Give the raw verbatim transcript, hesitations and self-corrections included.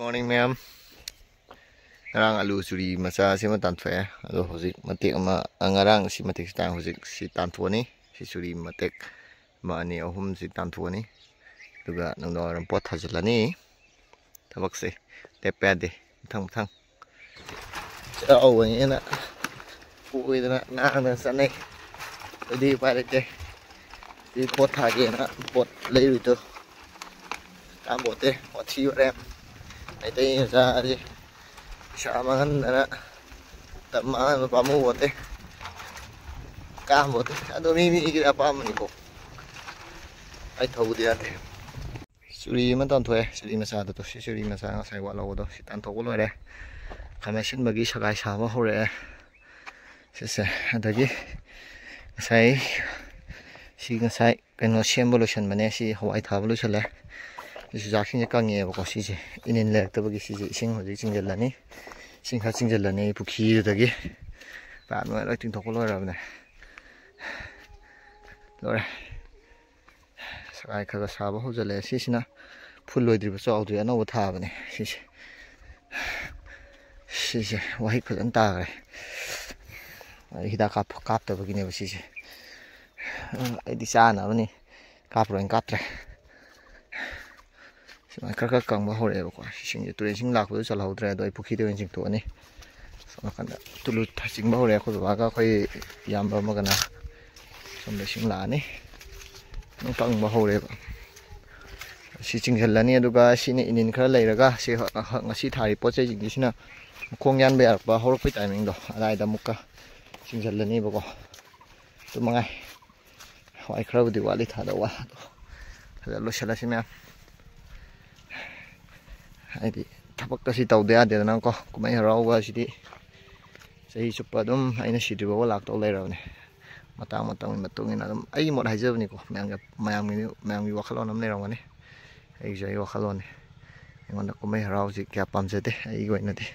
Morning, ꯃꯌꯥꯝ꯫ ꯉꯔꯥꯡ ꯑꯂꯨ ꯆꯨꯔꯤ ꯃꯆꯥ ꯁꯤꯃ ꯇꯥꯟꯊꯣꯛꯑꯦ꯫ ꯑꯗꯣ ꯍꯧꯖꯤꯛ ꯃꯇꯦꯛ ꯑꯃ, ꯑ, ꯉꯔꯥꯡ ꯁꯤ ꯃꯇꯦꯛꯁꯤ ꯇꯥꯟ-, ꯍꯧꯖꯤꯛ ꯁꯤ ꯇꯥꯟꯊꯣꯛꯑꯅꯤ꯫ ꯁꯤ ꯆꯨꯔꯤ ꯃꯇꯦꯛ ꯑꯃ, ꯑꯅꯤ, ꯑꯍꯨꯝꯁꯤ ꯇꯥꯟꯊꯣꯛꯑꯅꯤ꯫ ꯑꯗꯨꯒ ꯅꯨꯡꯗꯥꯡꯋꯥꯏꯔꯝ ꯄꯣꯠ ꯊꯥꯖꯤꯜꯂꯅꯤ꯫ ꯊꯕꯛꯁꯦ ꯂꯦꯞꯄ ꯌꯥꯗꯦ꯫ ꯃꯊꯪ ꯃꯊꯪ꯫ ꯆꯩꯔꯥꯎꯕꯅꯤꯅ ꯀꯣꯏꯗꯅ ꯉꯥꯡꯗꯅ ꯆꯠꯅꯩ꯫ ꯑꯗꯨꯗꯤ ꯎꯄꯥꯏ ꯂꯩꯇꯦ꯫ ꯁꯤ ꯄꯣꯠ ꯊꯥꯒꯦꯅ ꯄꯣꯠ ꯂꯩꯔꯨꯏꯗꯣ ꯀꯥꯟꯕꯣꯠꯇꯦ꯫ ꯋꯥꯊꯤ ꯋꯥꯔꯦꯝ꯫ ꯃꯩꯇꯩ ꯃꯆꯥꯁꯦ ꯄꯩꯁꯥ ꯃꯥꯡꯍꯟꯗꯅ ꯃꯇꯝ ꯃꯥꯡꯍꯟꯕ ꯄꯥꯝꯃꯨꯕꯣꯠꯇꯦ꯫ ꯀꯥꯟꯕꯣꯠꯇꯦ꯫ ꯑꯗꯣ ꯃꯤ ꯃꯤꯒꯤ ꯑꯄꯥꯝꯕꯅꯤꯀꯣ꯫ ꯑꯩ ꯊꯧꯕꯗꯤ ꯌꯥꯗꯦ꯫ ꯆꯨꯔꯤ ꯑꯃ ꯇꯥꯟꯊꯣꯛꯑꯦ꯫ ꯆꯨꯔꯤ ꯃꯆꯥꯗꯣ, ꯁꯤ ꯆꯨꯔꯤ ꯃꯆꯥ ꯉꯁꯥꯏ ꯋꯥꯠꯍꯧꯕꯗꯣ ꯁꯤ ꯇꯥꯟꯊꯣꯛꯄ ꯂꯣꯏꯔꯦ꯫ ꯈꯥꯃꯦꯟ ꯑꯁꯤꯟꯕꯒꯤ ꯁꯒꯥꯏ ꯁꯥꯕ ꯍꯧꯔꯛꯑꯦ꯫ ꯁꯤꯁꯦ꯫ ꯑꯗꯒꯤ ꯉꯁꯥꯏ, ꯁꯤ ꯉꯁꯥꯏ ꯀꯩꯅꯣ ꯁꯦꯝꯕ ꯂꯣꯏꯁꯟꯕꯅꯦ꯫ ꯁꯤ ꯍꯋꯥꯏ ꯊꯥꯕ ꯂꯣꯏꯁꯜꯂꯦ꯫ ꯁꯤ ꯆꯨꯖꯥꯛꯁꯤꯡꯁꯦ ꯀꯪꯉꯛꯑꯦꯕꯀꯣ꯫ ꯁꯤꯁꯦ ꯏꯅꯤꯟ ꯂꯩꯔꯛꯇꯕꯒꯤ ꯁꯤꯁꯦ ꯏꯁꯤꯡ ꯍꯧꯖꯤꯛ ꯆꯤꯡꯁꯤꯜꯂꯅꯤ꯫ ꯏꯁꯤꯡ ꯈꯔ ꯆꯤꯡꯁꯤꯜꯂꯅꯤ ꯑꯩ ꯄꯨꯈ꯭ꯔꯤꯗꯨꯗꯒꯤ꯫ ꯄꯥꯏꯞ ꯂꯣꯏ, ꯂꯣꯏ ꯇꯤꯡꯊꯣꯛꯄ ꯂꯣꯏꯔꯕꯅꯦ꯫ ꯂꯣꯏꯔꯦ꯫ ꯁꯒꯥꯏ ꯈꯔ ꯈꯔ ꯁꯥꯕ ꯍꯧꯖꯤꯜꯂꯛꯑꯦ꯫ ꯁꯤꯁꯤꯅ ꯐꯨꯜ ꯑꯣꯏꯗ꯭ꯔꯤꯕ, ꯆꯥꯎꯗ꯭ꯔꯤ, ꯑꯅꯧꯕ ꯊꯥꯕꯅꯦ ꯁꯤꯁꯦ꯫ ꯁꯤꯁꯦ ꯋꯥꯍꯤꯛ ꯐꯖꯅ ꯇꯥꯈ꯭ꯔꯦ꯫ ꯑꯩ ꯍꯤꯗꯥꯛ ꯀꯥꯞ-, ꯀꯥꯞꯇꯕꯒꯤꯅꯦꯕ ꯁꯤꯁꯦ꯫ ꯑꯩꯗꯤ ꯆꯥꯅꯕꯅꯤ꯫ ꯀꯥꯞꯄ꯭ꯔꯣꯏꯅ ꯀꯥꯞꯇ꯭ꯔꯦ꯫ ꯁꯨꯃꯥꯏꯅ ꯈꯔ ꯈꯔ ꯀꯪꯕ ꯍꯧꯔꯛꯑꯦꯕꯀꯣ꯫ ꯏꯁꯤꯡꯁꯦ ꯇꯨꯔꯦꯟ ꯏꯁꯤꯡ ꯂꯥꯛꯄꯗꯨ ꯆꯜꯍꯧꯗ꯭ꯔꯦ, ꯑꯗꯣ ꯑꯩ ꯄꯨꯈ꯭ꯔꯤꯗ ꯑꯣꯏꯅ ꯆꯤꯡꯊꯣꯛꯑꯅꯤ꯫ ꯁꯣꯝ ꯅꯥꯀꯟꯗ ꯇꯨꯂꯨ ꯊ-, ꯆꯤꯡꯕ ꯍꯧꯔꯦ꯫ ꯑꯩꯈꯣꯏ ꯕꯕꯥꯒ ꯑꯩꯈꯣꯏ ꯏꯌꯥꯝꯕ ꯑꯃꯒꯅ ꯁꯣꯝꯗ ꯏꯁꯤꯡ ꯂꯥꯛꯑꯅꯤ꯫ ꯑꯗꯨꯝ ꯀꯪꯕ ꯍꯧꯔꯦꯕ꯫ ꯁꯤ ꯆꯤꯡꯁꯤꯜꯂꯅꯤ, ꯑꯗꯨꯒ ꯁꯤꯅ ꯏꯅꯤꯟ ꯈꯔ ꯂꯩꯔꯒ ꯁꯤ ꯍ-, ꯍ-, ꯉꯁꯤ ꯊꯥꯔꯤ ꯄꯣꯠ ꯆꯩꯁꯤꯡꯁꯤꯅ ꯃꯈꯣꯡ ꯌꯥꯟꯕ ꯌꯥꯔꯛꯄ ꯍꯧꯔꯛꯄꯩ ꯇꯥꯏꯃꯤꯡꯗꯣ ꯑꯗꯥꯏꯗ ꯑꯃꯨꯛꯀ ꯆꯤꯡꯁꯤꯜꯂꯅꯦꯕꯀꯣ꯫ ꯑꯗꯨ ꯃꯉꯥꯏ꯫ ꯍꯋꯥꯏ ꯈꯔꯕꯨꯗꯤ ꯋꯥꯠꯂꯤ ꯊꯥꯗꯧꯕ꯫ ꯑꯗꯣ ꯐꯖꯅ ꯂꯣꯏꯁꯤꯜꯂꯁꯤ ꯃꯌꯥꯝ꯫ ꯍꯥꯏꯗꯤ ꯊꯕꯛꯇ ꯁꯤ ꯇꯧꯗ ꯌꯥꯗꯦꯗꯅꯀꯣ꯫ ꯀꯨꯝꯍꯩ ꯍꯔꯥꯎꯕ ꯑꯁꯤꯗꯤ ꯆꯍꯤ ꯆꯨꯞꯄ ꯑꯗꯨꯝ ꯑꯩꯅ ꯁꯤꯗ꯭ꯔꯤꯕꯥꯎꯕ ꯂꯥꯛꯇꯧ ꯂꯩꯔꯕꯅꯦ꯫ ꯃꯇꯥꯡ ꯃꯇꯝꯒꯤ ꯃꯇꯨꯡ ꯏꯟꯅ ꯑꯗꯨꯝ ꯑꯩꯒꯤ ꯃꯣꯠ ꯍꯥꯏꯖꯕꯅꯤꯀꯣ꯫ ꯃꯌꯥꯝꯒꯤ, ꯃꯌꯥꯝꯒꯤ, ꯃꯌꯥꯝꯒꯤ ꯋꯥꯈꯜꯂꯣꯟ ꯑꯃ ꯂꯩꯔꯝꯒꯅꯤ꯫ ꯑꯩꯒꯤꯁꯨ ꯑꯩꯒꯤ ꯋꯥꯈꯜꯂꯣꯟꯅꯤ꯫ ꯑꯩꯉꯣꯟꯗ ꯀꯨꯝꯍꯩ ꯍꯔꯥꯎꯁꯤ ꯀꯌꯥ ꯄꯥꯝꯖꯗꯦ ꯑꯩꯒꯤ ꯑꯣꯏꯅꯗꯤ꯫